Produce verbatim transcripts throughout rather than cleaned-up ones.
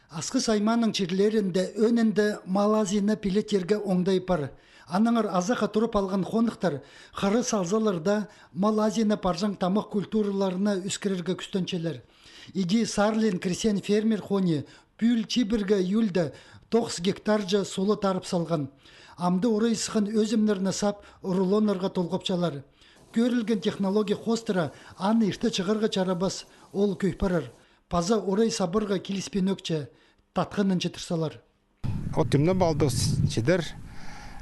Асхыс аймааның чирлерінде ӧӧнінде мал азиина пилеттерге оңдай пар. Аннаңар азахха турып алған хонықтар хыра салзалар даа, мал азиина парҷаң тамах культураларына ӧскірерге кӱстенчелер. Иди Сарлин Кресен фермер хони пӱӱл чибіргі июльда тоғыс гектарҷа сула тарып салған. Амды орай сыххан ӧзімнерні сап, рулоннарға толғапчалар. Кӧрілген технология хоостыра аны ирте чығарға чарабас, ол кӧй парар. Паза орай сабарға киліспинӧкче, татханын читірселер. От тимнеп алдыбыс, чидер.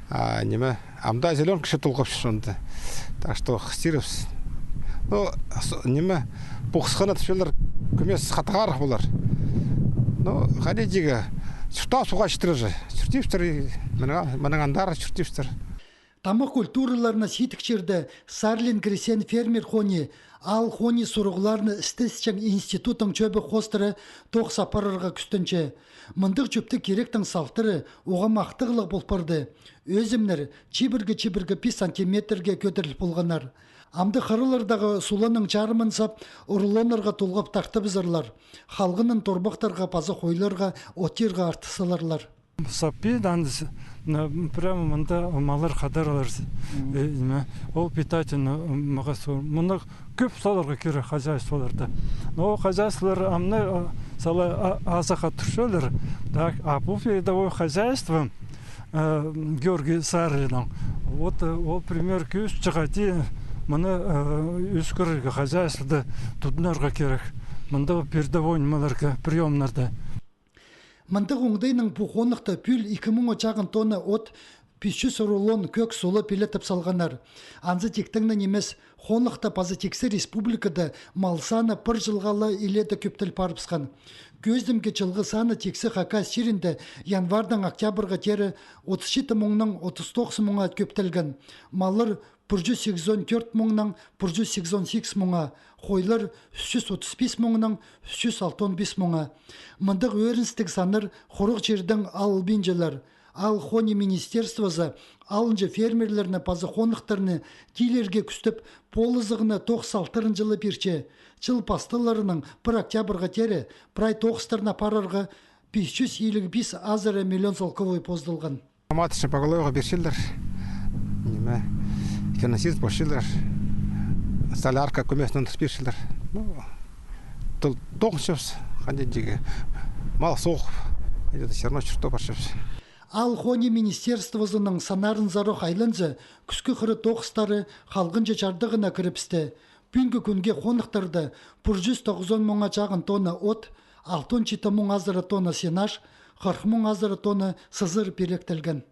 А, ниме, амды зелёнкаҷа толғапчабыс. Так что хыстирыбыс. Ну, с-, ниме, пу хысханы тіпчелер, кӧмес хатағарах полар. Ну, хайди тигі, чуртап суға читірер же. Чуртирыптыр, и мынаң, мынаң андар чуртирыптыр. Тамах культураларына сидік чирде Сарлин Кресен фермер хони аал хони сурығларны істесчең институттың чӧбі хоостыра тоғыс апарарға кӱстенче. Мындағ чӧптіг киректің салтыры уғаа махтағлығ пол парды. Ӧзімнер чибіргі-чибіргі пис сантиметрге кӧдіріл полғаннар. Амды хыралардағы суланың чарымын сап, рулоннарға толғап тартыбызарлар. Халғанын торбахтарға паза хойларға оттирға артысаларлар. Саппи даныс, прямо мында маллар хадаралар. Ол питательный, мағаа су. Мында кӧп саларға кирек хозяйстволарда. Но ол хозяйстволар амны сала азахха турчалар. Так, а пу передовой хозяйство Георгий Саринның. Вот ол пример кӧс чығады, мыны ӧскірерге, хозяйствода тудынарға кирек. Мында передовой нимелерге, приёмнарда. Мындағ оңдайнаң пу хонығта пӱӱл ікі муңа чағын тонна от, пис чӱс рулон кӧк сула пилетіп салғаннар. Анзы тиктең нимес, хонығта паза тиксі республикада мал саны пір чылға ла илееде кӧптел парыбысхан. Кӧзідімге, чылғы саны тиксі Хакас чирінде январьдаң октябрьға теере отыс читі муңнаң отыс тоғыс муңа кӧптелген. Маллар пір чӱс сигізон тӧрт муңнаң пір чӱс сигізон сигіс муңа, хойлар ӱс чӱс отыс пис муңнаң ӱс чӱс алтон пис муңа. Мындағ ӧріністіг саннар хурығ чирдең алылбинчалар. Аал хони министерствозы алынҷа фермерлерні паза хонықтарны тилирге кӱстеп, полызығны тоғыс салтырынҷа ла пирче. Чыл пасталарынаң пір октябрьға теере прай тоғыстарны апарарға пис чӱс илиг пис азыра миллион салковай поздылған. Маточный поголовьеға пирчелер. Ниме, финансист полчалар. Солярка кӧмес нандырып пирчелер. Ну, тол-, тоғынчабыс, хайди тигі, мал соғып, хайди всё равно чуртап парчабыс. Аал хони министерствозының саннарынзарох айланза, кӱскӱ хыра тоғыстары халғанҷы чардығына кірібісті. Пӱӱнгі кӱнге хонықтарда пір чӱс тоғызон муңа чағын тонна от, алтон читі муң азыра тонна сенаж, хырых муң азыра тонна сызыр пилектелген.